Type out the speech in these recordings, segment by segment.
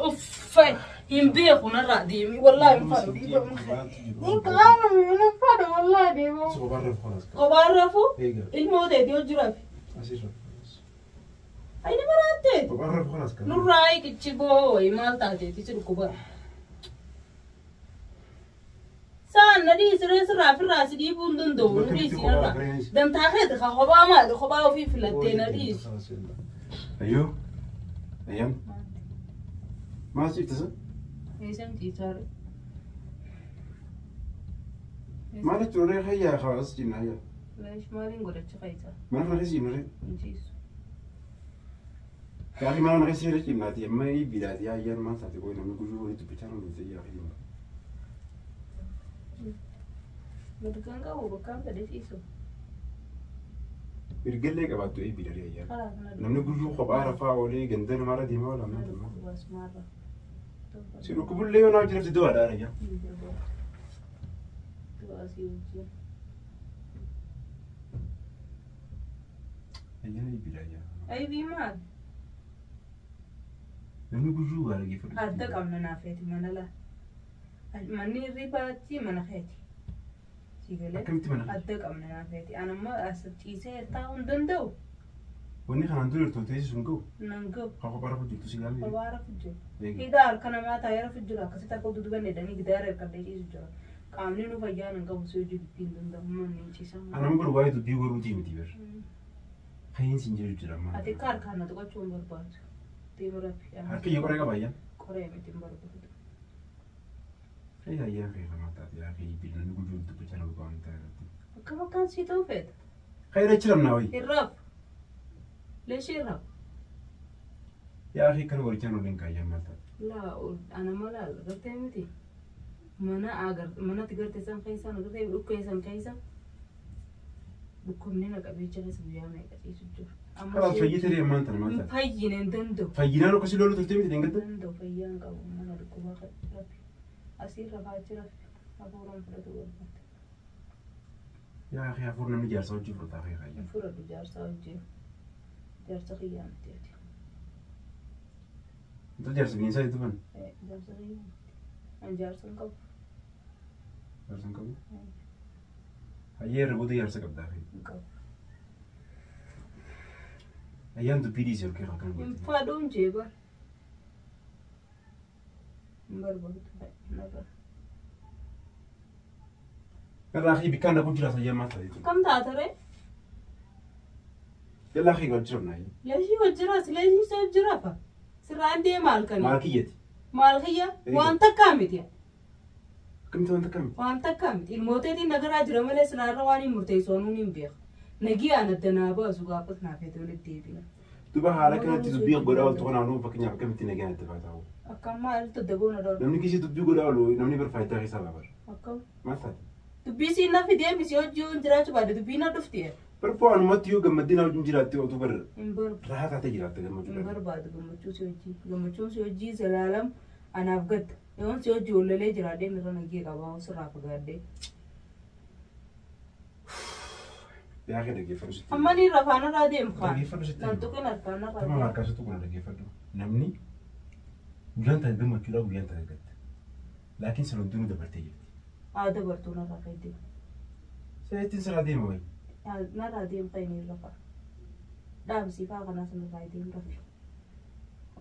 Uffay hin beeku narraa deemi wallaahi hin fadhu dhiifama. Hin qaama hin fadhu wallaahi deemu. Kophaan rafu ilmoo teeti hojii rafi. Ayi ni maraatte. Nurraa hiikichi boo wayii maal taateeti si dhukkuba. Saan na dhiisi ree sirraa firraa si dhiibuu hin danda'u nu dhiisi narraa. Dantaa keeti ka kophaa maali kophaa ofii filattee na dhiisi. Ayyoo. Ayyam. Maal ciifta sa? Eessan ciisaa ree? Maal jechuun ree hayyaa kaas cinna hayyaa. Leesh maaliin godhachi keessa? Mana kana keessa cinna ree. Hin ciisu. Gaafi mana kana keessa irra cinnaati amma bidaati hayyaan maal taate qoy namni guyyuu walitti dubbachaa nama dhufte yaa fi. Mirgaan qabu bakkaan fedhe ciisu. Mirgallee qabaattu eebbi daree ayyaan. Karaa kana Namni guyyuu kophaa rafaa oolee ganda namaarra deemaa oola ammaa tamma. Baasumaarra. Si dhukkubullee yoo naa jirafti du'aadha ayyaa. Du'aasii wajjin. Ayyaan eebbi ayyaa. Aybii maal? Namni guyyuu waa dhaggeeffatu. Adda qabna naafeeti mana laa. Manni hirribaatti mana keeti. Si galee? Akkamitti mana keeti? Adda qabna naafeeti. Ani amma as ciisee taa'uu hin danda'u. Wanni kanaan dura jirtu teessi sun ga'u. Nan ga'u. Haa kophaa rafu jirtu si gaafii. Kophaa rafu jiru. Eegi. Hidhaa harka namaa taa'ee rafu jiru akkasitti akka utuu jedhanii gidaara hirkadhee ciisu jira. Qaamni nu fayyaa nan qabu si hojii dubbii hin danda'u. Manni hin ciisamu. Anama bar waa'ee dubbii godhuutii miti bar. Kayin siin jedhu jira amma. Ati akka harkaan na tuqachuu hin barbaadu. Deemu rabbi. Harki kiyya qoree qaba ayyaan. Qoree miti hin barbaadu. Fayi ayyaan kee lamaa taate yaa kee bilbilni guyyuu dubbachaa nama qaban taate. Akkam akkaan sii ta'uu feeta? Kayin achi ramnaa wayi. Hin rafu. Leeshii hin rafu. Yaa akhi kan warichaan waliin kaayyaan maal taate? Laa ana mala gartee miti. Mana agar manatti gartee san keessa gartee dhukkee san keessa dhukkubni na qabee jira keessa guyyaa meeqa ciisu jiru. Amma Kalaas fayyite ree ammaan tana maal hin taate? fayyine hin danda'u. Fayyinaan akkasii loluu turtee miti Hin dhengadda? danda'u fayyaa hin qabu mana dhukkubaa rabbi. Asii rafaa jira hafuuraan fudhatu barbaada. Yaa akhi hafuur namni jaarsa hojii fudhata akhi Hin kaayyaan. fudhadhu jaarsaa hojii. Jaarsa kiyyaa miti ati. Intal jaarsa bineensaa jettu fan? Jaarsa kiyyaa miti. Ani jaarsa hin qabu. Jaarsa hin qabu? Hayyee irra booda jaarsa qabda akhi. Hin qabu. Ayyaan dubbii dhiisee ol keessa akkan Hin godhate. fadhuun jee bar. Hin barbaadu narra. Irraa akhi bikkaan dhaquu jiraas ayyaan maal taate? Kam taata ree? Yalla akhi wajji rabnaa ayyaan. Leeshii wajjiraas leeshii isa wajjira fa. Sirraan deema halkanii. Maal kiyyati? Maal kiyya? Eega. Waan takkaa miti. Akkamitti waan takkaa miti? Waan takkaa miti. Ilmooteetiin nagaraa jira malee sinaarra waan hin murteessu anuun hin beeku. Nagii aan adda naa baasu gaafas naaf feete walitti deebina. Duba haala kanatti dubbii godhaa ooltu kanaan nuu fakkeenyaaf akkamitti nagaan itti faataa oolu? Akkam maaltu daboona dhorka? Namni kisii dubbii godhaa oolu namni bar faayidaa keessaa ba'a bar. Akkam? Maal taate? Dubbii siin na fidee misi hojii yoon jiraachuu baadhe dubbii na dhufti. Bar bu'aa anumatti yoo gammaddee na wajjin jiraatte otuu bar Hin barbaadu. rahaa taatee jiraatte Hin gammachuudhaan. barbaadu gammachuu si hojii. Gammachuun si hojii zalaalam anaaf gadda. Yoon si hojii wallalee jiraadhee irra nagee qabaa sirraa fagaadhee. Yaa kee dhaggeeffadhu sitti. Amma ni rafaan irraa deemu kaan. Dhaggeeffadhu sitti. Nan tuqin harkaan irraa Tama deemu. harkaa sitti kuna dhaggeeffadhu. Namni guyyaan taate gammachuudhaan guyyaan taate gadda. Laakiin sana hundinuu dabartee jirti. Haa dabartuu narraa fayyadee. Sa'aatiin sirraa deema wayi. Narraa deemu kan inni rafaa. Dhaabsii fa'aa kanaas narraa deemu rafi.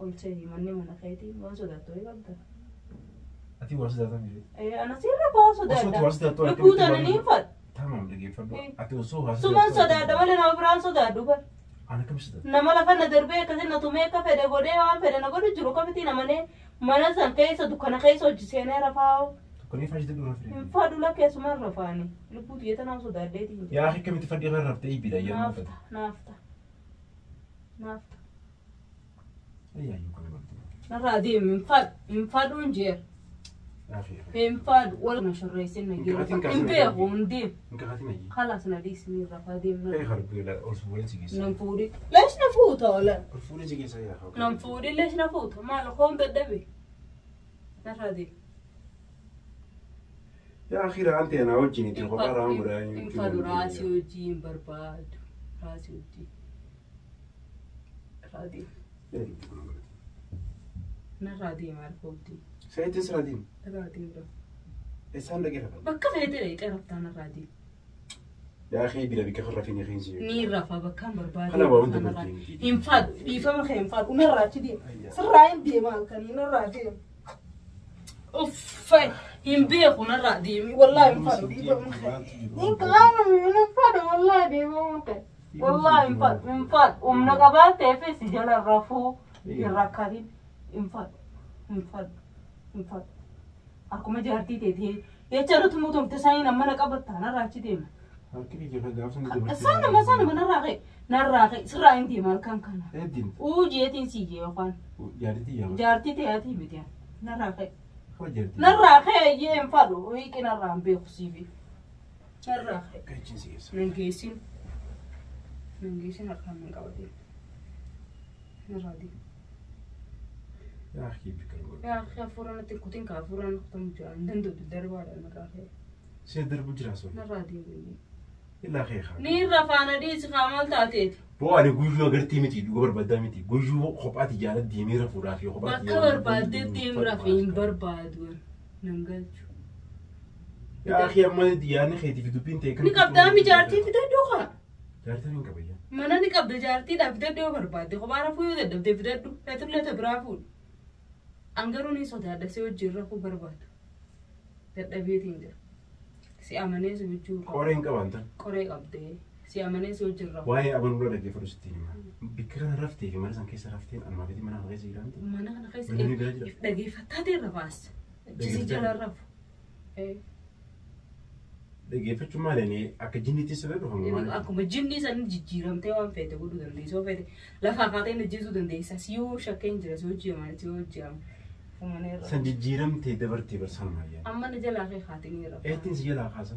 Ol seeni manni mana keetii waan sodaattu wayii qabda. Ati waa sodaataa miti. Ana sirra ba'aa Osoo ati sodaadha. waa sodaattu Lubbuu tana ni fadha. Tamam dhaggeeffadhu. Eh. Ati osoo waa Suman sodaadha malee nama biraan sodaadhu bar. Ana kam sodaata? Nama lafa na darbee akkasii na tumee akka fedhe godhee waan fedhe na godhu jiru kamitti namane mana san keessa dukkana keessa hojii seenee rafaa'u. Tokko ni fayyada dura Hin fire. fadhu lakkeessumaan rafaani. Lubbuu xiyya tanaan sodaadheetiin jira. Yaa akhi kamitti fadhii irra raftee ibidha yaa Naaf ta'a naaf ta'a. Naaf ta'a. Ayyaa yoo kana godhate. Narraa deemi hin fadhu hin fadhuun jeera. Yaa akhi. Hin fadhu wal na shorreessin na Hin geera. qabatin Hin kaasina beeku hin deemu. Hin qabatin ayyi. Khalaas na dhiisni rafaa deemu. Ee harbi la ol fuudhee si geessa. Nan fuudhi. Leesh na fuuta oolan. Ol fuudhee si geessa yaa akhi. Nan fuudhi leesh na fuuta. Maal koon dadhabe. Narraa deemu. Yaa akhi raan ta'e naa wajjin itti kophaa raan godhaa. Hin fadhu raasii hojii hin barbaadu. Raasii hojii. Irraa deemu. Narraa deema harkooti. Saayittiin sirraa deema. Narraa deema. Eessaan dhaqee rafa? Bakka feete dhaqee raftaa narraa deema. Yaa akhi bira bikka kan rafin yaqiin si. Ni rafa bakkaan barbaade. Kana waa hunda bartee. Hin faadhu dhiifama kee hin faadhu narraa achi deema. Sirraa hin deema halkanii narraa deema. Uffee hin beeku narraa deemi wallaahi hin faadhu dhiifama kee. Hin qaama hin faadhu wallaahi dhiifama kee. Wallaahi hin faadhu hin faadhu humna qabaateefis si jala rafuu hin rakkatin hin faadhu hin faadhu hin faadhu. Akkuma jaartii teetee jecha irratti muutumte isaanii mana qabattaa narraa achi deema. Harki kiyya kan gaafsan dabartee. Sanuma sanuma narraa ka'e narraa ka'e sirraa hin deema halkan kana. Eeddiin. Uujeetiin siyyee yookaan Jaartii yaama. jaartii ta'eetii miti narraa ka'e. Kama jaartii. Narraa ka'e iyyee hin fadhu hiiqi narraa hin beeku siifi. Narraa ka'e. Gachiin si geessa. Nan geessin. Nan geessin harkaan nan qabatin. Narraa deema. Yaa akhi bikka godhu. Yaa akhi hafuura natti kutin ka hafuura natti kutamu jira hin danda'u darbaadha narraa ka'e. See darbu jira sun. Narraa deema iyyee. Illaa kee haa. Ni irra faana dhiisi kaa maal taateeti? Boo ani guyyuu agartee miti dhuga barbaadaa miti guyyuu kophaati jaala deemee rafuudhaaf yoo kophaati. Bakka barbaaddetti hin rafe hin barbaadu. Nan galchu. Yaa akhi amma yaadni keetii fi dubbiin ta'e kan. Ni qabdaa mi jaartii fidadhuu kaa? Jaartii hin qabayyaa. Mana ni qabda jaartiidhaa fidadhu yoo barbaadde kophaa rafuu yoo dadhabde fidadhu feetullee ta biraa fuudhu. An garuu ni sodaadha si wajjin rafuu barbaadu. Dadhabeetiin jira. Si amanee si wajjin rafu. Qoree hin qaban tan. Qoree qabdee si amanee si wajjin rafu. Waa'ee amanuu dhaggeeffadhu sitti hima. Bikka kana raftee fi mana san keessa rafteen anumaa fi mana kana keessa jiraanti. Mana kana keessa Manni biraa jira. dhageeffattaa ta'e rafaas. Achi jala rafu. Dhaggeeffachuun maali ani akka jinniitti sirra dhufamu maali? Akkuma jinni san jijjiiramtee waan feete godhuu dandeessa yoo feete lafaa kaatee ajjeesuu dandeessa si yoo shakkeen jira si hojii si hojii fumaneerra. San jijjiiramtee dabartee barsan maayyaa. Amma na jalaa kee kaatiniira. Eettiin si jalaa kaasa.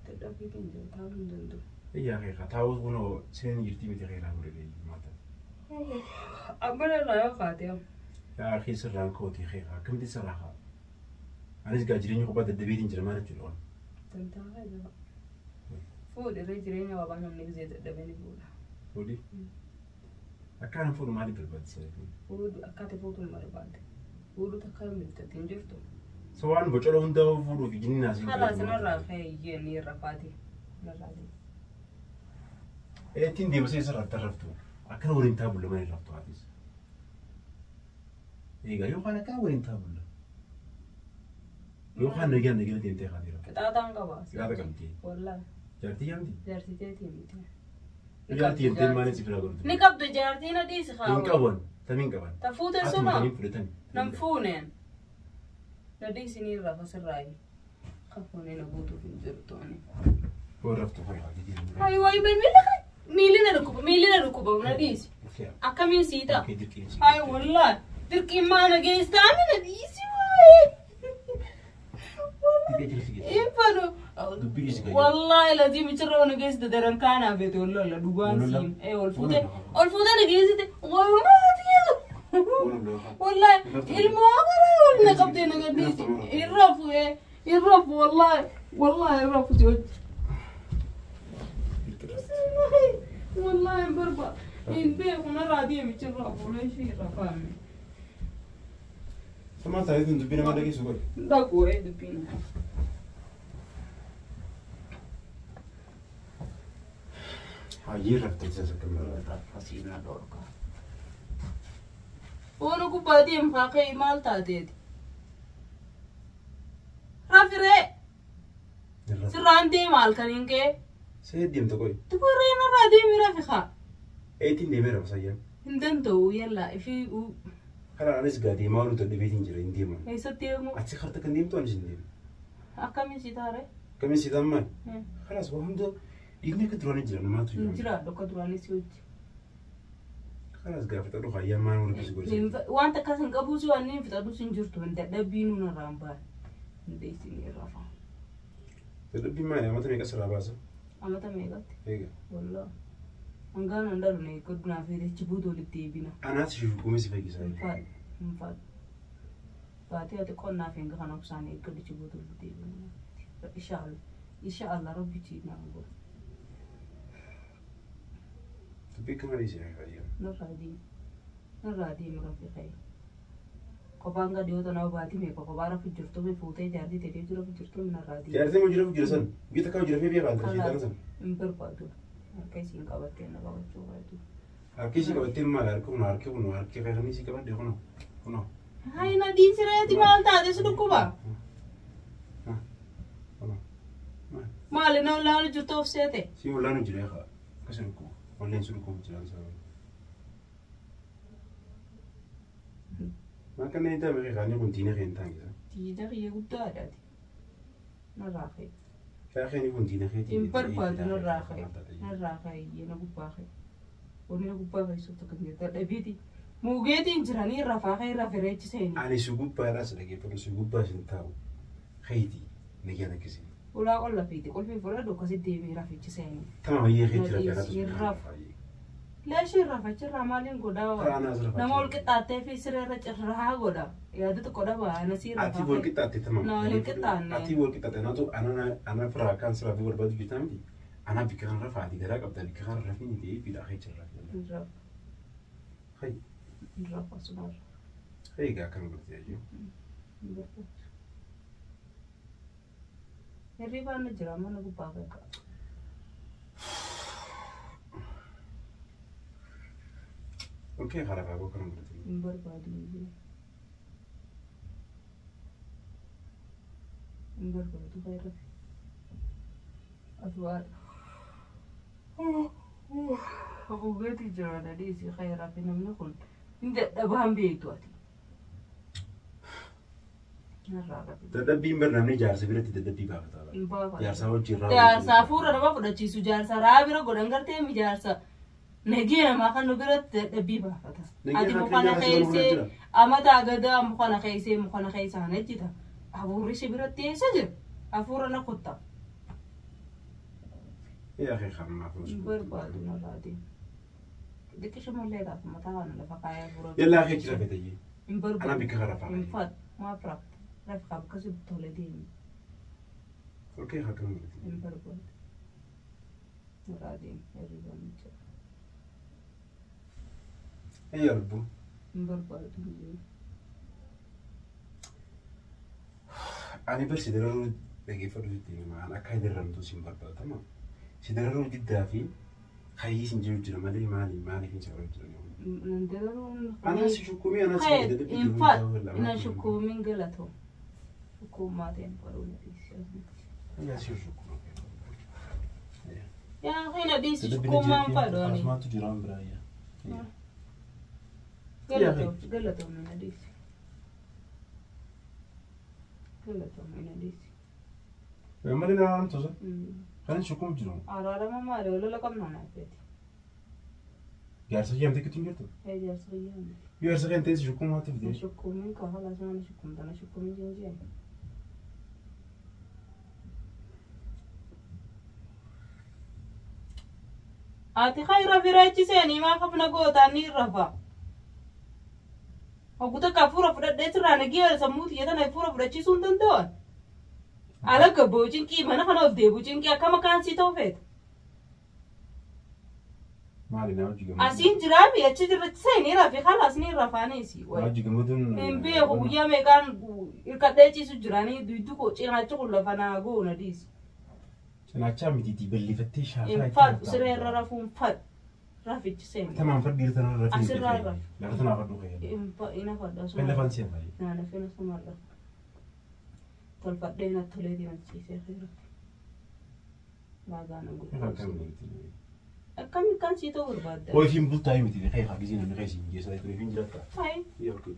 Dadhabbiitiin jira taa'uu hin danda'u. Iyyaa kee kaa taa'uu kunoo seen jirtii miti kee laa godhee maata. Amma narraa yoo kaate amma. Yaa akhi sirraan kootii kee kaa akkamitti sirraa kaa? Anis gaa jireenya kophaa dadhabeetiin jira maal jechuudha waan. Tantaa jira. Fuudhirree jireenya babaa namni gisee dadhabee ni fuudha. Fuudhi. Akkaan fuudhu maaliif barbaachisa? Fuudhu akkaati fuutu hin barbaadde. Fuudhu takka hin bittattiin hin jirtu. So waan bocola hunda fuudhuuf jinni naasii. Halaas narraa ka'e iyyee ni rafaati. Narraa deema. Eettiin deemsee sirraa tarraftu. Akkana waliin taabulla mana raftu haatis. Egaa yookaan akkana waliin taabulla. Yookaan nagaan nagaan deemtee kaatee raftu. Qixaaxaan qaba. Qixaaxa qabdi. Wallaahi. Jaartii yaamti? Jaartii teetii miti. Jaartii jettee maaliin si biraa godhatu? Ni qabdu jaartii na dhiisi haa. Hin qaban. Tamiin qaban. Ta fuute Atuma suma. tamiin fudhatan. Nam fuuneen. Na dhiisi ni rafa sirraayi. Kafuunee na guutuuf hin jirtu ani. Yoo raftu kun haati deemu. Ayi wayi miilli na dhukkuba miilli na dhukkuba na dhiisi. Akkamiin sii ta'a? Ayi wallaahi dirqiin maana geessaa na dhiisi waayee. Infanu. Wallaahi lazim ichirra na geessite daran kaanaa beete wallaahi dhugaan siin. Ee ol fuute ol fuute na geessite walumaatti geessu. Wallaahi ilmoo gara ol na qabdee na gadhiisi. Irrafu ee irrafu wallaahi wallaahi irrafu si hojii. Wallaahi barba hin beeku narraa deemi ichirra fuulee ishee irra faame. Samaan taatee dubbii namaa dhageessu godhe. Dhaquu ee dubbiin. Hayyee raftee isa sakkamii. Asiin dhorka. Oolu gubbaa deemu haa ka'e maal taateeti? Rafiree sirraan deema halkaniin ka'e. See deemta qoy. Dubarree narraa deemi rafi haa. Eetiin deemee rafa sayyaan. Hin danda'u yallaa ifi Karaa anis gaa deemaa oolu dadhabeetiin jira hin deeman. eessatti deemu Achi karta kan deemtu anis hin deemu. akkamiin si taare? Akkamiin si ta'an maali? Kalaas waa hunda dhiigni akka duraanii jira namaatu Hin jira dhokka duraanii si hojii. Kalaas gaafa fixadhu hayyaan maal warra si godhe. Wanta akkas hin qabu si waan inni fixadhus hin jirtu hin dadhabbiin nurraa hin baane. Hin deessinii rafa. Dadhabbiin maali? Amata meeqa sirraa baasa? Amata meeqatti? Eega. Wallaahi. Hangaan hin dhalune godhunaaf achi booda walitti deebina. Anaas shukuumee si fayyisa. Hin faadhu. Hin faadhu. Baatee ati qonnaaf hin gahan obsaan eeggadhu achi booda walitti deebina. Inshallah. Inshallah rabbichi naan godha. Dubbii kana dhiisee hayyaan. Nurraa deemi. Nurraa deemi rabbi khayr. Kophaan gadi yoo tanaa baatii meeqa kophaa rafu jirtu mi fuutee jaartii ta'ee jiru rafu jirtu narraa deemi. Jaartii moo jira jira san gita kaw jira fi beekaa antara sheexana san. Hin barbaadu. Harka isiin qabattee na qabachuu qabdu. Harki isii qabattee maal harki kun harki kun harki kan isii qabadde kunoo kunoo. Hayi na dhiisireeti maal taate si dhukkuba? Maali na olaanu jirtu of seete? Si olaanu jira yaa akkasi dhukkuba walleen si dhukkuba jiraan sababa. Maal kan inni ta'e kaanii kun diina kee hin taane isa. Diina kiyya guddaadhaati. Narraa ka'e. Kaanii kun diina keetii. Hin barbaadu narraa ka'e. Narraa ka'e na gubbaa ka'e. Wanni na gubbaa ka'e suuta kan jedhu dadhabeeti. Mugeetiin jiranii rafaa ka'e rafireechiseen. Ani si gubbaadhaas dhaggeeffadhu si gubbaas hin taa'u. Keetii nagaan akkasii. Ulaa qolla fiiti qulfii fudhadhu akkasitti deemee rafichiseen. Tama bayyee keetii Nadhiis rafee rafu. Leeshii rafachirraa maaliin godhaa? Karaa as rafaa Nama ol qixxaattee fi sireerra cirraa godha. Yaada xiqqoo dhaba anasii Ati rafaa. wal qixxaatte tamam. Na wal qixxaanne. Ati wal qixxaatte anaatu ana firaa kan siraa fi barbaadu bitaa miti. Ana bikka kan rafaa ati garaa qabda bikka kan rafii ta'ee bidhaa kee jira rafii. Hayi Rafa sumarra. hayi gaa kan godhate jechuudha. Hirribaan jira mana gubbaa beeka. Okei karaa koo kan godhate. Hin barbaadu. Hin barbaadu kan rafi. Ati waan. Haguugeetii jira dhadhiisii kan rafi namni kun hin dadhabaan beektu ati. Narraa rafi. Dadhabbiin bar namni jaarsa biratti dadhabbii baafata. Hin baafatu. Jaarsaa wajjin raawwatu. Jaarsa hafuura nama fudhachiisu jaarsa raa bira godhan gartee mi jaarsa nagee namaa kan nu biratti dadhabbii baafata. Nagee Ati namaa mukana kan jaarsa keessee jira. amata agadaa mukana keessee mukana keessa kana jita. Hafuurri si biratti eessa jira? Hafuura na kutta. Yaa kee kan maaf Hin barbaadu narraa deemu. Xiqqisha mallee taatu mataa kana lafa kaayee hafuura. Yallaa kee jira fedhayyee. Hin barbaadu. Ana bikka kana rafaa. Hin fadhu. Maaf rafta? Rafi qaba akkasii tole deemi. Okei haa kan godhate. Hin barbaadu. Narraa deemu. Hirribaan jira. Yaa lubbu. Hin barbaadu. Hin jiru. Ani bar si dararuu dhaggeeffadhu sitti hima. Ani akka darramtu si hin barbaadu tamam. Si dararuu diddaa fi hayyii sin jiru jira malee maali maaliif hin sagaruu jira. Anaa si shukkumii anaa si dadhabbii In jiru fact, hin na shukkuumin galatoo. Shukkuummaa ta'een fadhuu na dhiisi. Anaa si shukkumii. Yaa hina dhiisi shukkuummaan fadhu ani. Asumaatu jira waan biraa yaa. Galatoo galatoo na dhiisi. Galatoo na dhiisi. Malee na waan tosa. Kan shukkuum jiru. Araarama maali walola qabna naafeeti. Jaarsa kiyya amte kitu hin jirtu. Ee jaarsa kiyyaa miti. Yoo jaarsa kiyya ta'e si shukkuum haati Na fide. shukkuumin kafalas mana shukkuumta na shukkuumin jenjeen. Ati khayra firaachiseen maaf hafna gootaan ni rafa. Hoggu takka hafuura fudhadhee sirraa nagee sammuu xiyya tana hafuura fudhachiisuu hin danda'an. Ala gabboo cinqii mana kana ol deebi'u cinqii akkama kaansii ta'uu feeta. Maali na hojii gammadu. Asiin jiraami achi jirrachisee ni rafi khalaas ni rafaanis. Na hojii gammaduun. Hin beeku guyyaa meeqaan hirkadhee ciisu jiranii duydu koo cinaachi kun lafa naa goo na dhiisu. Cinaachaa mitiitii bal'ifattee shaafaa Hin fadhu siree irra rafuun fadhu rafichisee. Tamaan fadhi irra tanarra rafii. Asirraa rafi. Lafa tanaa fadhu fayyada. Hin fadhu Kan lafaan seen fayyada. Naana fena sumarra. Tolfadhee na toleetiin as ciisee xeera. Laagaa na gurgursu. Akkami kan sii ta'uu barbaadda? Oifiin bultaa miti kee haa gisee namni keessa hin geessaa ture oifiin jiraata. Hayi. Yaa okei.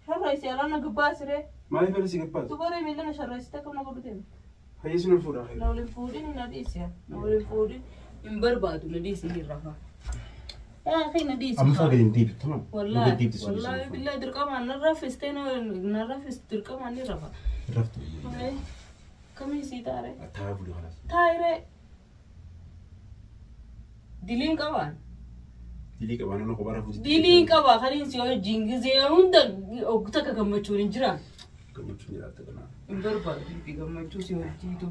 Sharraisi alana gubbaa siree. Maaliif ala si gabbaas? Dubaree miila sharraisite akkam na godhu deema. Hayyee sin ol fuudhaa Na waliin fuudhin na dhiisi. Na waliin fuudhin hin barbaadu na dhiisi hin rafa. Yaa akhi na dhiisi. Amma faa gadi hin deebitu tamam. Wallaahi wallaahi billahi dirqamaan na raffistee na raffiste dirqamaan ni rafa. Raftu. Kamii sii taaree? Taa'aa buluu kanaas. Taayiree. Diliin qabaan. Dilii qabaan nama kophaa rafuu. Diliin qabaa kaniin si wajjin gizee hunda takka gammachuun hin jiraan. Gammachuun jiraatta kanaa. Hin barbaadu fi gammachuu si wajjiitu.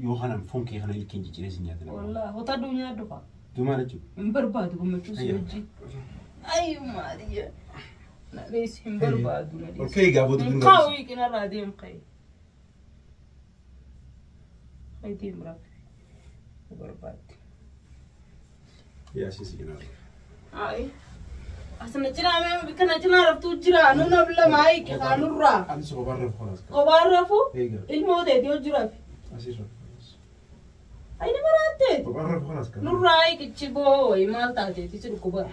Yoo kanaan foon kee kana ilkeen jijjiiree si nyaata nama. Wallaahi hota addunyaa dhufa. Dumaa jechuudha. Hin barbaadu gammachuu si wajjii. Ay maali na dhiisi hin barbaadu na Ol dhiisi. ka'ii gaafatu Hin dubbiin kaa'u hiikinarraa deem ka'e. Ka'e deem rafi. Barbaadde. Yaasiin si cinaa rafa. Ay. Asna cinaa mee bikka na cinaa raftuu jira nu nam lama hiiki kaanurraa. Anis kophaan rafu kanaas qaba. Kophaan rafu Eega. ilmoo teeti hojii rafi. Asii rafu. Ay nama raatteeti. Kophaan rafu kanaas qaba. Nurraa hiikichi boo wayi maal taateeti si dhukkuba.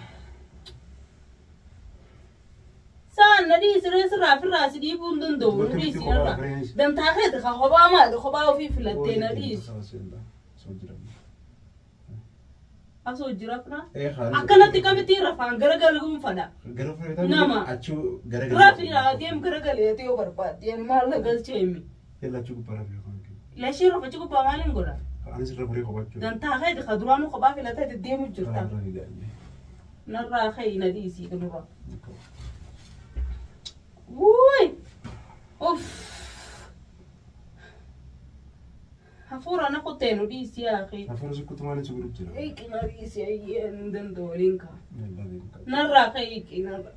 Saan na dhiisi sirraa firraa si dhiibuu hin danda'u nu dhiisi narraa. Dantaa keeti ka kophaa maali kophaa ofii filattee na dhiisi. Asoo jira fira. Akkanatti qabitii rafaan garagaluun fadha. Gara fudhataa Nama. achi garagalee. Rafi deem garagaleeti yoo barbaadde ani maal na galchee himi. Yalla achi gubbaa rafi yookaan. Lashii rafachi gubbaa maaliin godha? Anis irra furee kophachuu. Dantaa keeti ka duraanuu kophaa filatee deemu jirta. Rafi gaa'ee. Narraa ka'ii na dhiisii kanurraa. Wuuy! Uff! Hafuura na kuttee nu dhiisii yaa Hafuura sukkutu maaliin si godhu jira? Hiiki na dhiisii ayyee hin danda'u waliin kaa. Yalla deemu qaba. Narraa ka'ii hiiki narraa.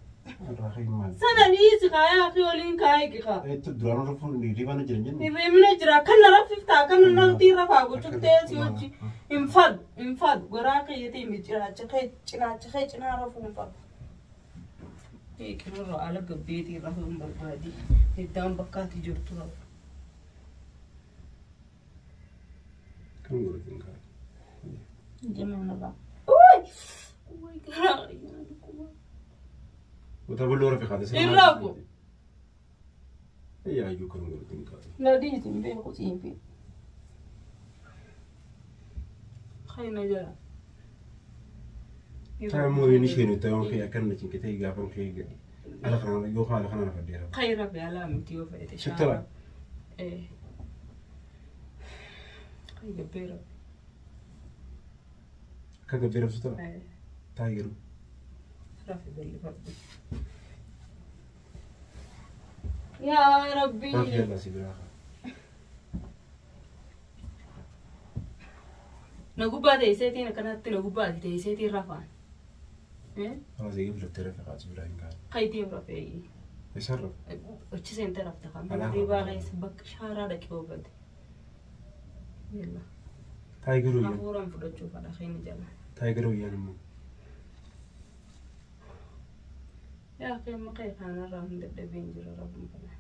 Irraa ka'ii maali? Sana dhiisi kaa yaa akhi waliin kaa hiiki kaa. Eettu duraan rafuun hirribaan jira hin jenne? Hirribni jira kan na raffiftaa kan na namtii rafaa gochuftee si hojii hin fadhu hin fadhu garaa kiyyatii mi cinaacha kee cinaacha kee cinaa rafuu hin fadhu. Hiiki nurra ala gabbeetii rafuu hin barbaadi. Hiddaan bakkaatti jirtu rafu. Kan godhatin kaa. Jimeen irraa. Uy! Uy garaa kiyyaa dhukkuba. Wata bulloo rafi kaate. Hin rafu. Yaa iyyuu kan godhatin kaa. Na dhiisi hin beeku siin beeku. Khayna jala. Taa immoo inni isheen ta'uun kee akka inni cinqitee gaafan kee gadi. Ala kanaan yoo haala kanaan rafadheera. Khayra fi alaa miti yoo fedhe. Sitti tola? Eh. Khay gabbeera. Akka gabbee rafsu tola? Eh. Taa yeroo. Rafi bal'ifadhu. Yaa Rabbi. Rafi yalla si biraa kaa. Na gubbaa teesseetiin akkanatti na gubbaa teesseetiin rafaan. Eh? Hawaasa eegee filattee rafi kaatu biraa hin kaa'e. Khaytiin rafee. Isaan rafu. Achi seentee rafta kan. Alaa Ribaa rafa. keessa bakka shaaraa dhaqee oofate. Yalla. Taa yeroo iyyaan. Hafuuraan fudhachuu fadha khayni jala. Taa yeroo iyyaan immoo. Yaa kee maqee kanarraa hin dadhabeen jira rabbiin fadha.